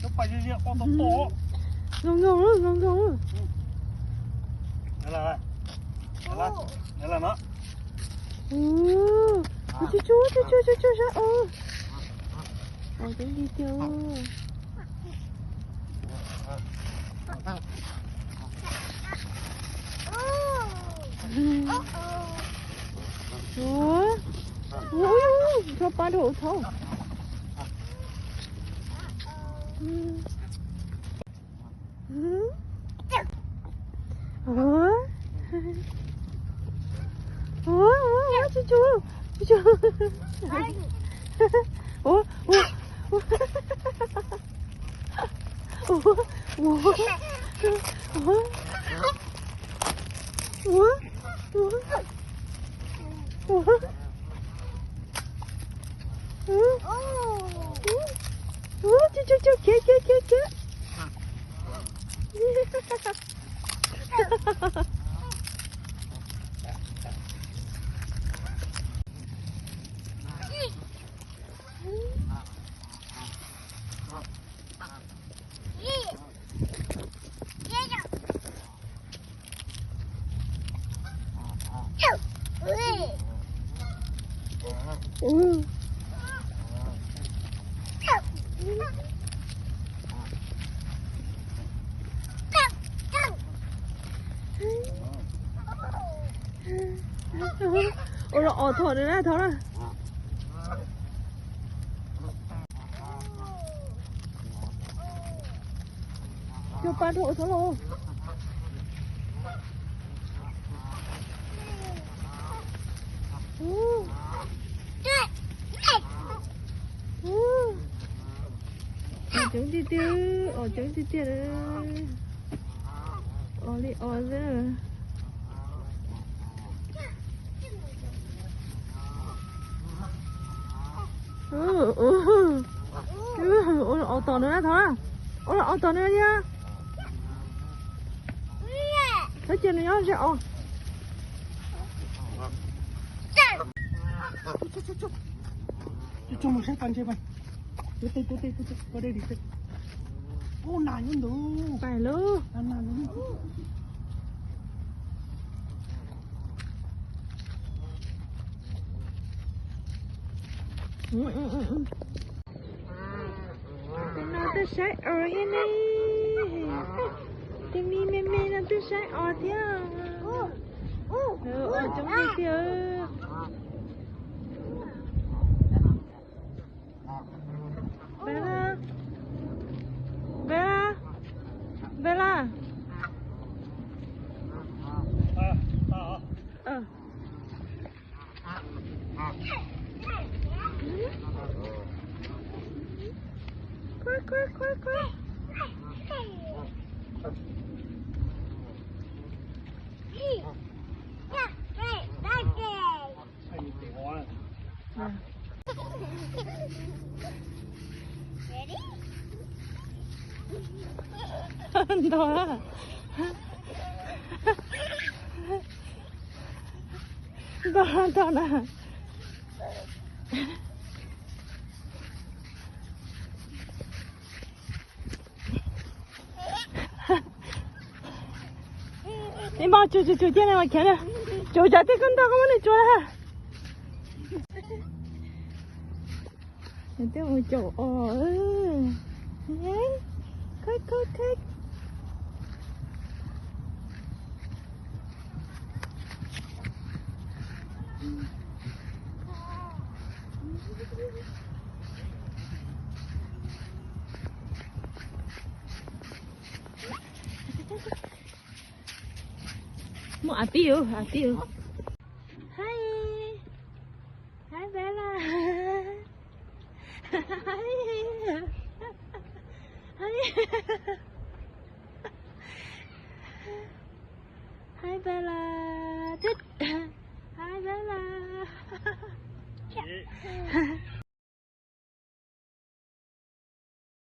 Cov pas zia zia o tau to. Nkaus nkaus, nkaus nkaus. Nyob lawm no. Ua, tsuag tsuag tsuag tsuag sab os. Os, coob tiag tiag. Ua, ua, ua, tso pab rau hauv thaub. Ua, ua, ua, tsuag tsuag, tsuag tsuag. Ua, ua, ua. Ua, ua, ua. Ua, ua, ua. Ua, ua, ua, tsuag tsuag tsuag, khiav khiav khiav khiav. Ua los os thom nws na, thov na. Cua pa rau ua thov los. Os coob tiag tiag, os coob tiag tiag. Os li os xwb. Ua los os tom nws na, thov na. Ua los os tom nws na. Thov cia nws nyob ze os. Coj mus saib pas ntses mas. Tuav tes, tuav tes, tuav tes, tuav tes. Ub, nas nyob ntawd. Pais lauj. Nas, nas. Tus no twb saib os thiab ne. Tus me me me no twb saib os thiab. Os coob tiag tiag. Bella. Bella. Bella. Khuab, khuab, khuab, khuab. Ntog, ntog, ntog na. Neb mog, tsuag tsuag tsuag cia nws mas khiav na. Tsuag, cov tej koj ntog koj muab nws tsuag na. Nws twb mus caum os. Khib khib khib. Muaj av pib, av pib. Hi. Hi Bella. Hi. Hi. Hi Bella.